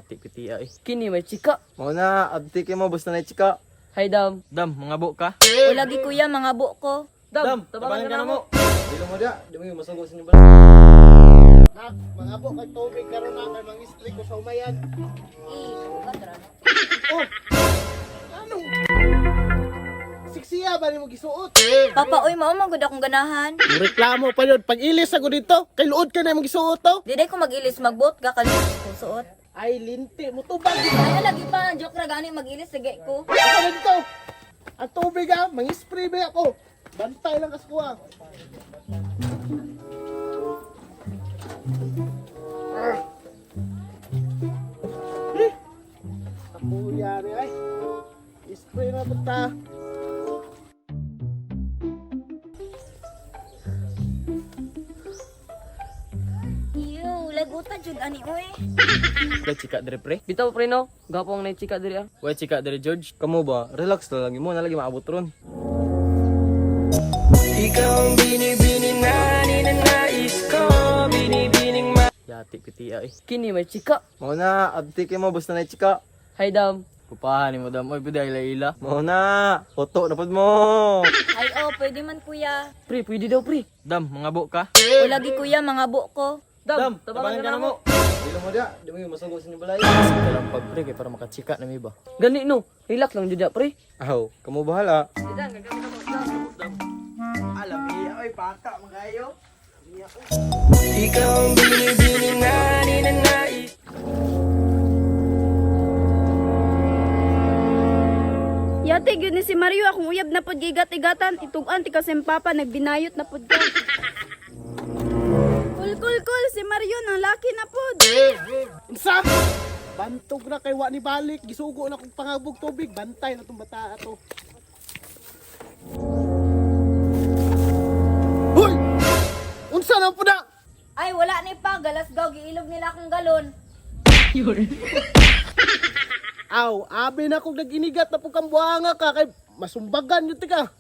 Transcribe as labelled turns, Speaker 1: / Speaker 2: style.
Speaker 1: Yati piti ay.
Speaker 2: Kini may chika.
Speaker 3: Mao na, abti kay mo basta na chika.
Speaker 2: Hi Dam.
Speaker 1: Dam, mga ka.
Speaker 4: O lagi kuya, mga ko.
Speaker 2: Dam, tabangan ka na mo.
Speaker 3: Dili mo da, di mo masugo sa inyo balay.
Speaker 5: Nak, mga bo kay tubig karon na kay mang-spray ko sa umayan. Oh. Ano? Siksiya ba nimo gisuot?
Speaker 4: Papa, oy, mao man gud akong ganahan.
Speaker 5: Reklamo pa yun. Pag ilis ako dito, kay luod ka na imong gisuot to.
Speaker 4: Di day ko mag-ilis, magbuot ka kalimot ko suot.
Speaker 5: Ay, linti mo tubag dito.
Speaker 4: Ay, lagi pa, joke ra gani mag-ilis sige ko.
Speaker 5: Ako na dito. Ang tubig ah, mang-spray ba ako. Bantay lang kas ko ah. Ah. Eh, Ako yari ay. Spray na punta.
Speaker 4: Ew, lagutan jud ani oy.
Speaker 1: Wala chika dere pre.
Speaker 2: Bitaw pre no. Gapo ang nay chika diri ah.
Speaker 1: Wala chika dere George.
Speaker 3: Kamo ba? Relax na lang mo na lagi maabot ron.
Speaker 1: Yati piti ay.
Speaker 2: Kini may chika.
Speaker 3: Mao na, abti kay mo basta na chika.
Speaker 2: Hi Dam.
Speaker 1: Kupahan ni mo dam. Oy, pwede ila ila.
Speaker 3: Mao na, hoto na pud mo.
Speaker 4: Ay oh, pwede man kuya.
Speaker 2: Pre, pwede daw pre.
Speaker 1: Dam, mga ka.
Speaker 4: O lagi kuya, mga ko.
Speaker 2: Dam, tabangan ka na mo.
Speaker 3: Dili mo da, di mo masugo sa inyo balay.
Speaker 1: Sige lang pag pre kay para makachika na mi ba.
Speaker 2: Gani no. Relax lang jud ya, pre.
Speaker 3: Aw, kamo bahala.
Speaker 6: Yate gyud ni si Mario akong uyab na pod gigat-igatan itug-an ti kasing papa nagbinayot na pod ka. Kul kul kul si Mario nang laki na pod.
Speaker 5: Unsa? Bantog na kay wa ni balik, gisugo na kong pangabog tubig, bantay na tong bata ato. Hoy! Unsa na po na?
Speaker 4: Ay, wala ni pa, galasgaw giilog nila akong galon.
Speaker 5: Aw, abi na kong nag-inigat na po kang buhanga ka kay masumbagan yun tika.